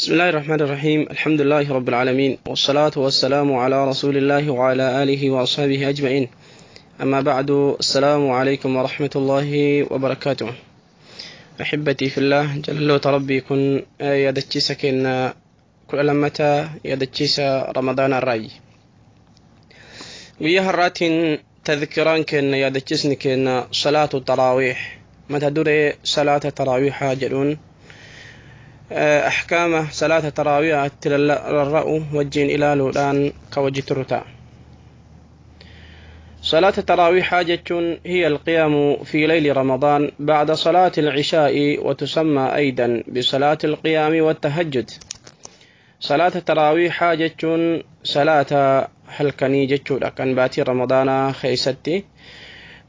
بسم الله الرحمن الرحيم. الحمد لله رب العالمين، والصلاة والسلام على رسول الله وعلى آله وأصحابه أجمعين. أما بعد، السلام عليكم ورحمة الله وبركاته. أحبتي في الله، جلالة ربي كن يدتشيس كن كل لمتا يدتشيس رمضان الرأي ويا هرات تذكران كن يدتشيسن كن صلاة التراويح. متى دري صلاة التراويح جلون أحكام صلاة التراويح الرأو وجين إلى لولان كوجه الرتاء. صلاة التراويح حاجة هي القيام في ليل رمضان بعد صلاة العشاء، وتسمى أيضا بصلاة القيام والتهجد. صلاة التراويح حاجة صلاة هلكني جتشو كان باتي رمضان خيستي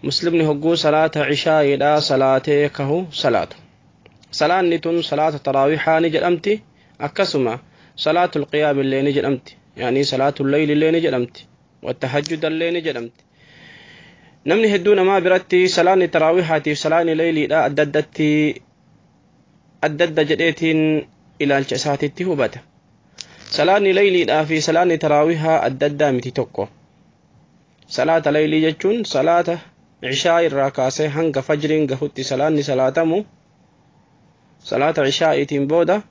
مسلم هجو صلاة عشاء لا صلاة كهو صلاة صلاة نتون صلاة التراويح نجل أكسما صلاة القيام اللي نجل، يعني صلاة الليل اللي نجل والتهجد اللي نجل. namni hedduu namaa biratti salaanni taraawiihaatii fi salaanni leeyliidha adda addatti adda adda jedheetiin ilaalcha isaatitti hubata. Salaanni leeyliidhaa fi salaanni taraawiihaa adda addaa miti tokko. Salaata leeylii jechuun salaata cishaa irraa kaasee hanga fajriin gahutti salaanni salaatamu salaata cishaa'iitiin booda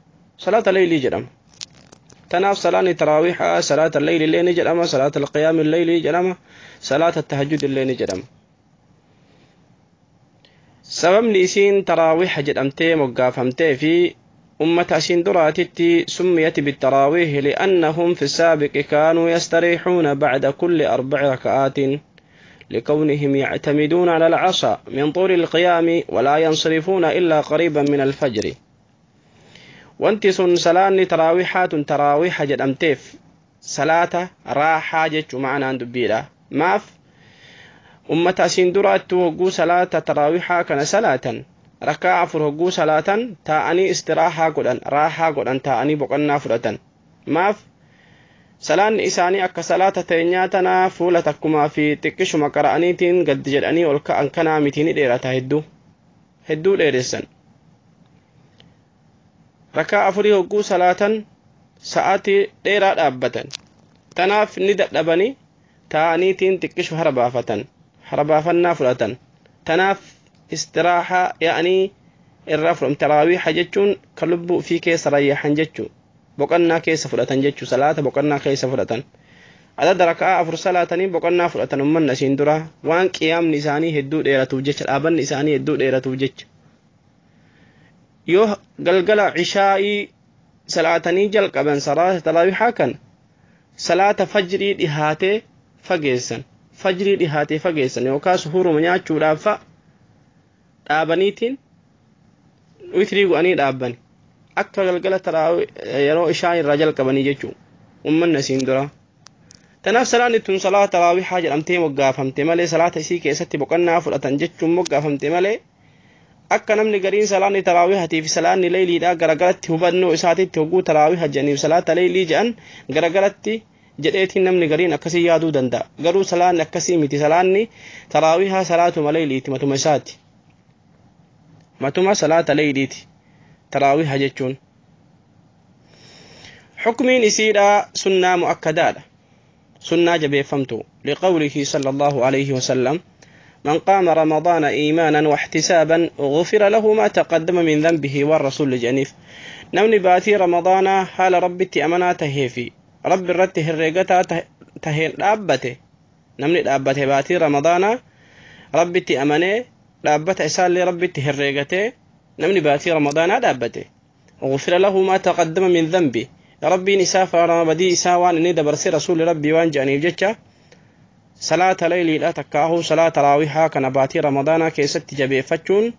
salaata leeylii jedhama. Tanaaf salaanni taraawiihaa salaata leeyli illee ni jedhama, salaata alqiyaami leeylii jedhama, صلاة التهجد اللي نجرم. سبب isiin تراويح jedhamtee moggaafamtee fi أمة أسين دراتتي سميت بالتراويح لأنهم في السابق كانوا يستريحون بعد كل 4 ركعات لكونهم يعتمدون على العصا من طول القيام ولا ينصرفون إلا قريبا من الفجر. وانت سن سلان تراويحات تراويح jedhamteef صلاة راحة جتشو معنا دبيرة maaf ummata asiin duraattu hogguu salaata taraawiixaa kana salaatan rakaa 4 hogguu salaatan taa'anii istiraahaa godhan, raahaa godhan, taa'anii boqonnaa fudhatan. Maaf salaanni isaanii akka salaata teenyaa tanaa fuula takkumaa fi xiqqishuma qara'aniitiin gaddi jedhanii ol ka'an kanaa miti, ni dheerata, hedduu hedduu dheeressan. Rakaa 4 hogguu salaatan sa'aatii dheeraa dhaabbatan. Tanaaf ni dadhabanii taa'aniitiin xiqqishu hara baafatan, harabaafannaa fudhatan. Tanaaf istiraahaa yaa'anii irraa fudhatan. Taraawiiha jechuun kan lubbuu fi keessa rayyahan jechuu, boqonnaa keessa fudhatan jechuu, salaata boqonnaa keessa fudhatan. Adada rakaa 4 salaatanii boqonnaa fudhatan ummanni asiin dura waan qiyaamni isaanii hedduu dheeratuuf jecha, dhaabanni isaanii hedduu dheeratuuf jecha. Yoo galgala cishaa'ii salaatanii jalqaban salaata taraawiihaa kan salaata fajrii dhihaatee fageessan, fajrii dhihaatee fageessan yookaan suhuruma nyaachuudhaaf fa'a dhaabaniitiin witrii go'anii dhaabban akka galgala taraawii yeroo ishaan irraa jalqabanii jechuu ummanni asiin dura. Tanaaf salaanni tun salaata taraawiihaa jedhamtee moggaafamte malee salaata isii keessatti boqonnaa fudhatan jechuun moggaafamte malee akka namni gariin salaanni taraawiihaatii fi salaanni leeyliidhaa garagaratti hubannoo isaatitti hogguu taraawiiha jedhaniif salaata leeylii jedhan garagaratti jedheetiin namni gariin akkasii yaaduu danda'a. Garuu salaanni akkasii miti. Salaanni taraawiihaa salaatuma leeyliiti, matuma isaati, matuma salaata leeyliiti taraawiiha jechuun. Xukmiin isiidhaa sunnaa mu'akkadaadha, sunnaa jabeeffamtu. Liqawlihi sallallahu alayhi wasallam: من قام رمضان إيمانا واحتسابا غفر له ما تقدم من ذنبه. والرسول جنيف نمني باتي رمضان حال ربتي أمنا تهيفي رب الرته الرقتا تهين رابته نمني رابته باتي رمضان ربتي أمني رابته إسال ربتي الرقته نمني باتي رمضان رابته غفر له ما تقدم من ذنبه. ربي نسافر رمضي إساوان إني دبرسي رسول ربي وان جانيف جتشا صلاة ليلي لا تكاهو صلاة تراويحا كان باتي رمضان كيست جبيفتشون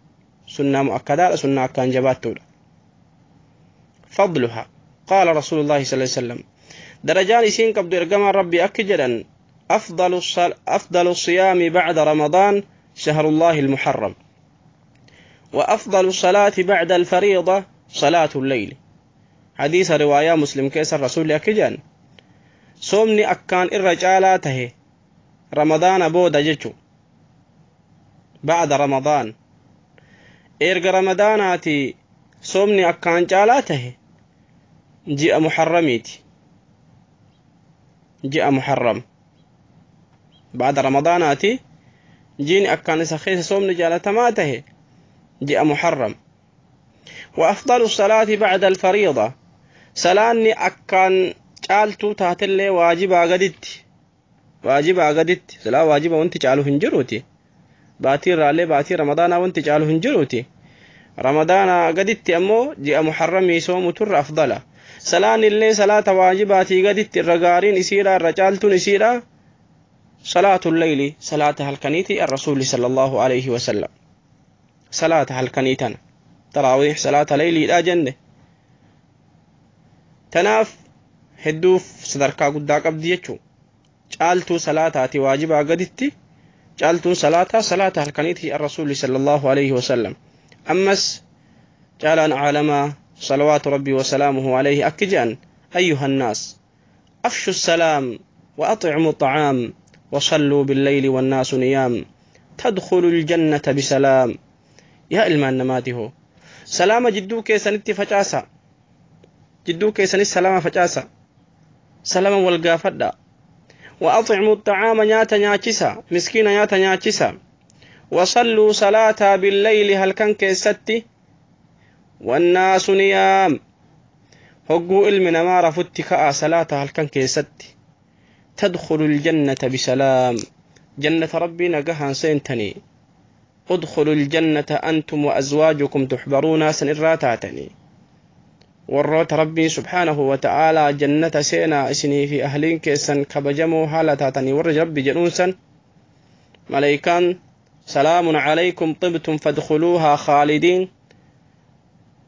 سنة مؤكدة سنة كان جباتو. فضلها قال رسول الله صلى الله عليه وسلم درجان إسين قبض إرقام ربي أكجدا أفضل الصيام بعد رمضان شهر الله المحرم، وأفضل الصلاة بعد الفريضة صلاة الليل. حديث رواية مسلم كيس الرسول أكجان صومني أكان الرجالاته رمضان بودا جتشو بعد رمضان إرق رمضاناتي صومني أكان جالاته Ji'a Muharramiiti. Ji'a Muharram ba'da Ramadaanaati. Jiini akkaan isa keessa soomni jaalatamaa tahe ji'a Muharram. وأفضل الصلاة بعد الفريضة، salaanni akkaan caaltuu taatellee waajibaa gaditti, waajibaa gaditti, silaa waajiba wanti caalu hin jiruuti. Baatii irraallee, baatii Ramadaanaa wanti caalu hin jiruuti. Ramadaanaa gaditti ammoo ji'a Muharramii soomuturra afdala. Salaan illee salaata waajibaatii gaditti irra gaariin isiidha, irra caaltuun isiidha, salaatu leyli, salaata halkaniiti. Arrasuuli sallallahu alaihi wasallam salaata halkanii tana, taraawiix, salaata leyliidha jenne. Tanaaf hedduuf sadarkaa guddaa qabdi jechuu. Caaltuu salaataati waajibaa gaditti, caaltuun salaataa salaata halkaniiti. Arrasuuli sallallahu alaihi wasallam ammas caalaan caalamaa صلوات ربي وسلامه عليه أكجان: أيها الناس، أفشوا السلام وأطعموا الطعام وصلوا بالليل والناس نيام تدخلوا الجنة بسلام. Yaa ilmaan namaati hoo, salaama jidduu keessanitti facaasa, jidduu keessanis salaama facaasa, salaama wal gaafadha. وأطعموا الطعام، nyaata nyaachisa, miskiina nyaata nyaachisa. وصلوا صلاة بالليل halkan keessatti، والناس نيام، hogguu ilmi namaa rafutti ka'a salaata halkan keessatti، تدخلوا الجنة بسلام، جنة ربي nagahaan seentanii. ادخلوا الجنة أنتم وأزواجكم تحبرون san irraa taatanii. Warroota Rabbiin subhaanahu wa ta'aalaa jannata seenaa, isinii fi ahliin keessan kabajamoo haala taatanii warra Rabbi jedhuun san, maleykaan سلام عليكم طبتم فادخلوها خالدين.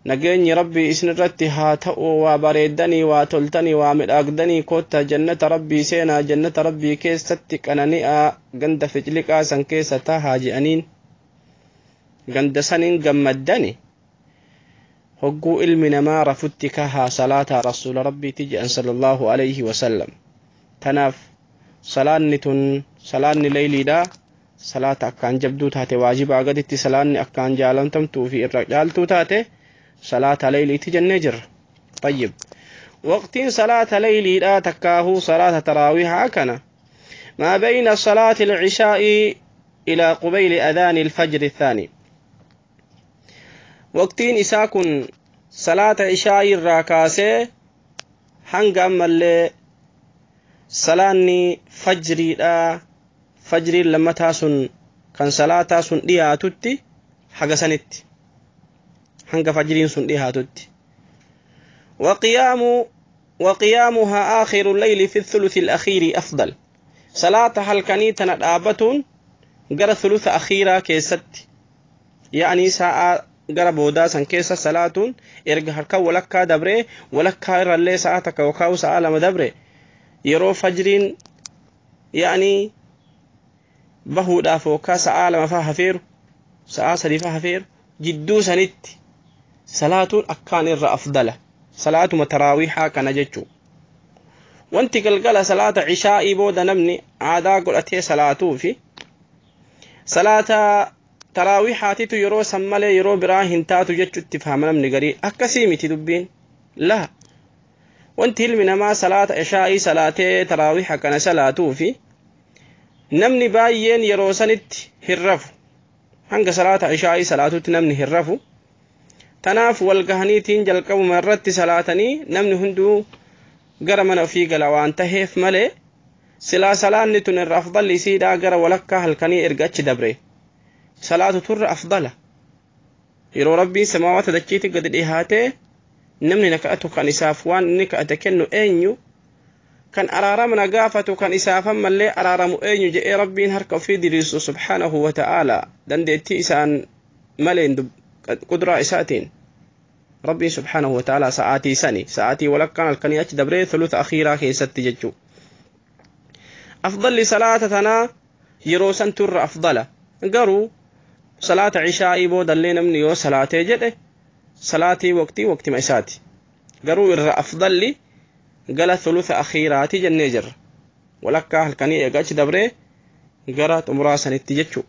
Nageenyi Rabbii isin irratti haa ta'u, waa bareeddanii, waa toltanii, waa midhaagdanii, kotta jannata Rabbii seenaa, jannata Rabbii keessatti qanani'aa, ganda ficliqaa san keessa tahaa je'aniin. Ganda saniin gammaddani. Hogguu ilmi namaa rafutti kahaa salaataa rasuula Rabbiiti jedhan sallallahu alayhi wasallam. Tanaaf salaanni tun, salaanni leyliidha, salaata akkaan jabduu taate. Waajibaa gaditti salaanni akkaan jaalatamtuu fi irra caaltuu taate salaata leyliiti jennee jirra. طيب، waqtiin salaata leyliidha takkaahuu salaata taraawihaa kana ما بين صلاة العشاء إلى قبيل أذان الفجر الثاني. Waqtiin isaa kun salaata ishaa irraa kaasee hanga ammallee salaanni fajriidha, fajriin lammataa sun kan salaataa sun dhiyaatutti, haga sanitti, hanga fajriin sun dhiyaatutti. وقيامها آخر الليل في الثلث الأخير أفضل. صلاة halkanii tana dhaabatuun gara ثلث أخيرا keessatti, يعني sa'a gara boodaa san keessa salaatuun, erga harka walakkaa dabree, walakkaa irrallee sa'a 1 yookaan sa'a 2 dabre, yeroo fajriin yaani bahuudhaaf yookaan sa'a 2 faa hafeeru, sa'a 3 faa hafeeru, jidduu sanitti salaatuun akkaan irra afdala, salaatuma taraawiixaa kana jechuu. Wanti galgala salaata ishaa'ii booda namni aadaa godhatee salaatuu fi salaata taraawiixaatitu yeroo san malee yeroo biraa hin taatu jechuutti fahama namni garii. Akkasii miti dubbiin laha. Wanti ilmi namaa salaata ishaa'ii salaatee taraawiixa kana salaatuu fi namni baay'een yeroo sanitti hin rafu, hanga salaata ishaa'ii salaatutti namni hin rafu. Tanaaf walgahaniitiin jalqabuma irratti salaatanii namni hunduu gara mana ofii gala waan taheef malee, silaa salaanni tun irra afdalli isiidhaa gara walakkaa halkanii erga achi dabre salaatu turra afdala. Yeroo Rabbiin samaawata dachiitti gadi dhihaatee namni na ka'atu kan isaaf waan inni ka'ate kennu eenyu, kan araarama na gaafatu kan isaaf ammallee araaramu eenyu jedhee Rabbiin harka ofii diriirsu subhaanahu wa ta'aalaa, dandeettii isaan maleen, qudraa isaatiin Rabbiin subhaanahu wa ta'aalaa sa'aatii sani, sa'aatii walakkaan halkanii achi dabree thulutha akhiiraa keessatti jechuu. Afdalli salaata tanaa yeroo san turra afdala. Garuu salaata ishaa'ii boodallee namni yoo salaatee jedhe, salaatii waqtii waqtima isaati. Garuu irra afdalli gala thulutha akhiiraati jennee jirra, walakkaa halkanii eega achi dabree gara xumuraa sanitti jechuu.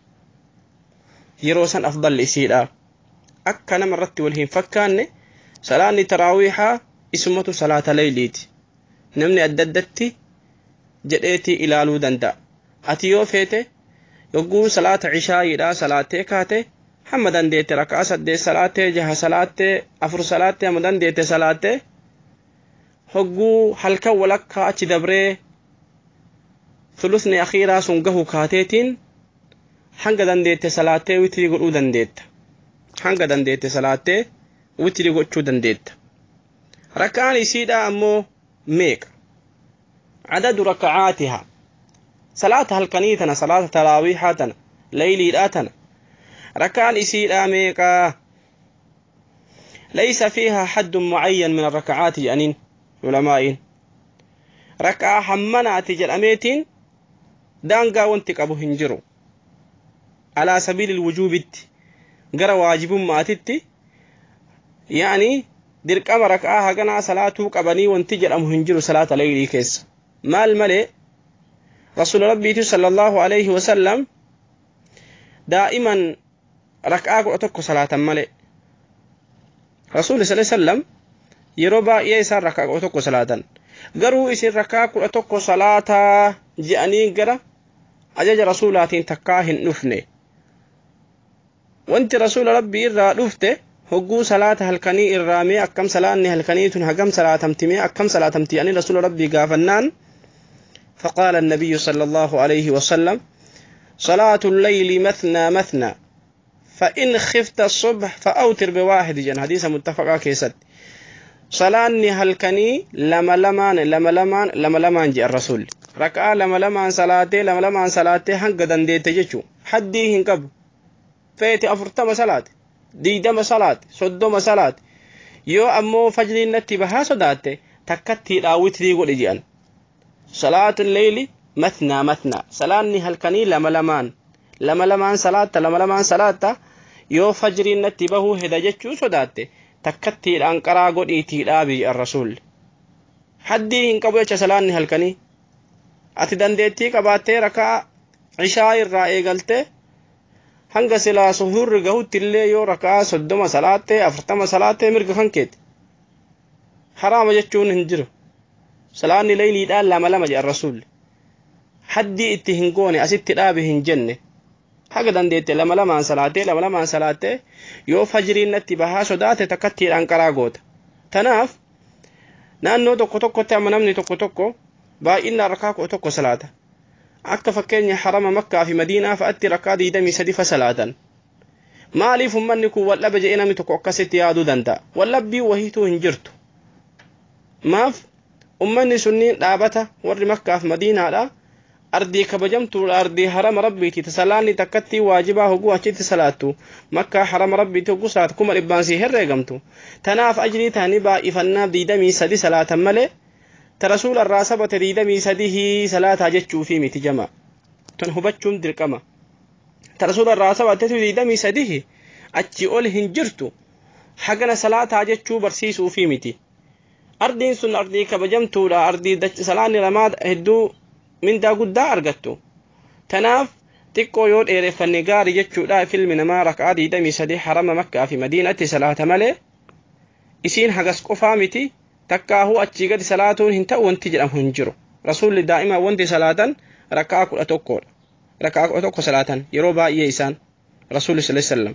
Yeroo san afdalli isiidha. Akka nama irratti wal hin fakkaanne salaanni taraawiixaa Isumatu salaata layliiti. Namni adda addatti jedheetii ilaaluu danda'a. Ati yoo feete yogguu salaata cishaayiidhaa salaattee kaate hamma dandeette raka'aa 8 salaattee, 6 salaattee, 4 salaattee, hamma dandeette salaattee, hogguu halkan walakkaa achi dabree sulusni akhiiraa sun gahu kaateetiin hanga dandeette salaattee witrii godhuu dandeetta. Hanga dandeette salaattee witrii gochuu dandeetta. Raka'aan isiidhaa ammoo meeqa? Adadu raka'aatiha. Salaata halkanii tana, salaata taraawiihaa tana, layliidhaa tana, raka'aan isiidhaa meeqaa? Laysa fiihaa haddun mucayyan min arraka'aati jedhaniin culamaa'iin. Raka'aa hammanaati jedhameetiin daangaa wanti qabu hin jiru. Alaa sabiili wujuubitti, gara waajibummaatitti, yaani dirqama raka'aa haganaa salaatuu qabanii wanti jedhamu hin jiru salaata laylii keessa. Maal malee rasuula rabbiitu sallallahu alayhi wasallam daa'iman raka'aa 11 salaatan malee. Rasuulli sallallahu alayhi wasallam yeroo baay'ee isaan raka'aa 11 salaatan. Garuu isin raka'aa 11 salaataa je'anii gara ajaja rasuulaatiin takkaa hin dhufne. Wanti rasuula rabbii irraa dhufte hogguu salaata halkanii irraa mee akkam salaanni halkanii tun hagam salaatamti, mee akkam salaatamti ani rasuula rabbii gaafannaan, فقال النبي صلى الله عليه وسلم: صلاة الليل مثنى مثنى، فإن خفت الصبح فأوتر بواحد. جن حديث متفق كيست. صلاني هلكني لما لمان لما لمان لما لمان جاء الرسول. ركعة لما لمان صلاتي لما لمان صلاتي هنگ دنديت جچو حدي هنقب فيتي أفرتما صلاة ديدما صلاة صدما صلاة. يو أمو فجر نتي بها صداتي تكتي راوتري قول جان. صلاة الليل مثنى مثنى، صلاني هلكني لما لمان لما لمان صلاة لما لمان صلاة. يو فجر نتي بهو هدا جچو صداتي تكتي الأنقرا قد إتي الرسول. حدي هنقبو يچ صلاني هلكني. أتي دنديتي قباتي ركا عشاء الرائي قلتي hanga silaa suhurri gahutti illee yoo raka'aa 30 salaattee 40 salaattee mirga kan keeti. Haraama jechuun hin jiru. Salaanni layliidhaan lama lama jedhan rasuulli. Haddii itti hin goone, asitti dhaabe hin jenne. Haga dandeette lama lamaan salaattee lama lamaan salaattee yoo fajriin natti bahaa sodaate takkattiidhaan qaraa goota. Tanaaf naannoo tokko tokkotti amma namni tokko tokko baay'inaan rakaa 11 salaata. Akka fakkeenya harama Makkaa fi Madiinaa fa'aatti rakkaa 23 fa salaatan. Maaliif ummanni kun wal dhaba jedhee namni tokko akkasitti yaaduu danda'a? Wallabbii wahiituu hin jirtu. Maaf ummanni sunniin dhaabata warri Makkaa fi Madiinaadha. Ardii kabajamtuudha, ardii harama rabbiiti. Salaanni takkatti waajibaa hogguu achitti salaattu. Makkaa harama rabbiiti hogguu salaatu 100,000 sii herreegamtu. Tanaaf ajrii ta'anii baay'ifannaaf 23 salaatan malee ta rasuula irraa sabate 23 salaataa jechuufii miti jama. Tun hubachuun dirqama. Ta rasuula irraa sabate 23 achi ol hin jirtu. Hagana salaataa jechuu barsiisuufii miti. Ardiin sun ardii kabajamtuudha, ardii salaanni lamaa hedduu mindaa guddaa argattu. Tanaaf xiqqoo yoo dheereffanne gaarii jechuudha. Ilmi namaa raka'aa 23 harama Makkaa fi Madiinatti salaata malee isiin hagas qofaa miti. Takkaahuu achii gadi salaatuun hin ta'u wanti jedhamu hin jiru. Rasuulli daa'ima wanti salaatan raka'aa 11dha. Raka'aa 11 salaatan yeroo baay'ee isaan rasuulli sallallahu alaihi wasallam.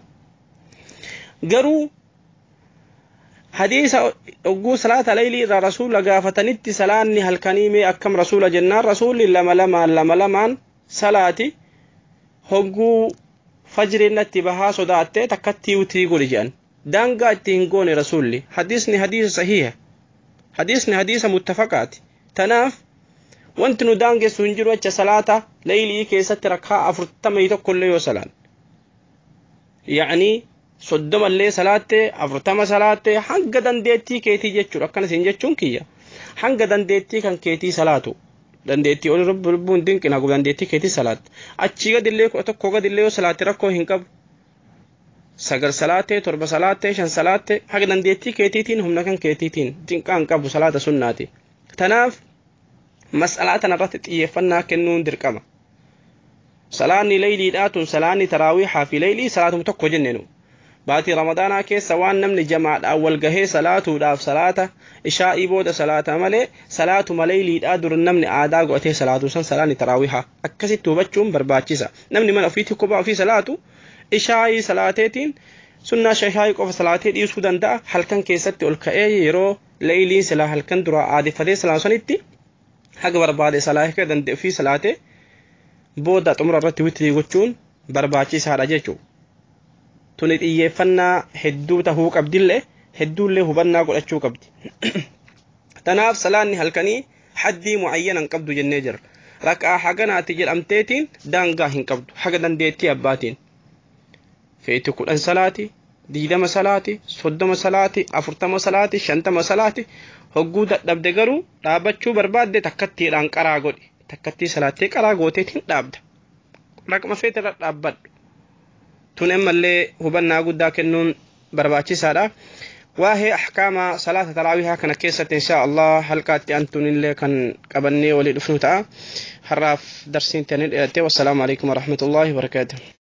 Garuu hadiisa hogguu salaata laylii irraa rasuula gaafatanitti salaanni halkanii mee akkam rasuula jennaan, rasuulli lama lamaan lama lamaan salaati hogguu fajriin natti bahaa sodaattee takkattii witrii godhi jedhan. Daangaa itti hin goone rasuulli. Hadiisni hadiisa sahiha. Hadiisni hadiisa muttafaqaati. Tanaaf wanti nu daangessu hin jiru jecha salaata laylii keessatti rakkaa 41 illee yoo salaan. Ya'anii 30 illee salaattee 40 salaattee hanga dandeettii keetii jechuudha. Akkana isin jechuun kiyya. Hanga dandeettii kan keetii salaatu. Dandeettii oli lubbuun dinqina qabu dandeettii keetii salaatte. Achii gadillee 11 gadillee yoo salaatte rakkoo hin qabu. 9 salaattee 7 salaattee 5 salaattee haga dandeettii keetiitiin humna kan keetiitiin dinqaan qabu salaata sunnaati. Tanaaf mas'alaa tanarratti xiyyeeffannaa kennuun dirqama. Salaanni layliidhaa tun salaanni taraawiihaa fi laylii salaatuma tokko jennenu. Baatii Ramadaanaa keessa waan namni jamaadhaan wal gahee salaatuudhaaf salaata ishaa'ii booda salaata malee, salaatuma leeyliidhaa dur namni aadaa godhatee salaatu san salaanni taraawihaa akkasitti hubachuun barbaachisa. Namni mana ofiitti kophaa ofii salaatu ishaa'ii salaateetiin sunnaa ishaa'ii qofa salaatee dhiisuu danda'a. Halkan keessatti ol ka'ee yeroo leeyliin silaa halkan duraa aadeffatee salaatu sanitti haga barbaade salaatee danda'e ofii salaatee booda xumura irratti witrii gochuun barbaachisaadha jechuudha. Tuni xiyyeeffannaa hedduu tahuu qabdillee, hedduullee hubannaa godhachuu qabdi. Tanaaf salaanni halkanii haddii mu'ayyana hin qabdu jennee jirra. Raqaa haganaati jedhamteetiin daangaa hin qabdu, haga dandeettii abbaatiin. Feeti 10 salaati, 20 salaati, 30 salaati, 40 salaati, 50 salaati. Hogguu dadhabde garuu dhaabachuu barbaadde takkattiidhaan qaraa godhi. Takkattii salaattee qaraa gooteetiin dhaabda. Raqma feete irra dhaabbadhu. Tun ammallee hubannaa guddaa kennuun barbaachisaadha. Waa'ee ahkaama salaata taraawihaa kana keessatti insha Allah halkaatti antuunillee kan qabannee walii dhufnu ta'a. Har'aaf darsiin tanii dhiyaate. Wassalaamu alaikum warahmatullaahi wabarakaatuh.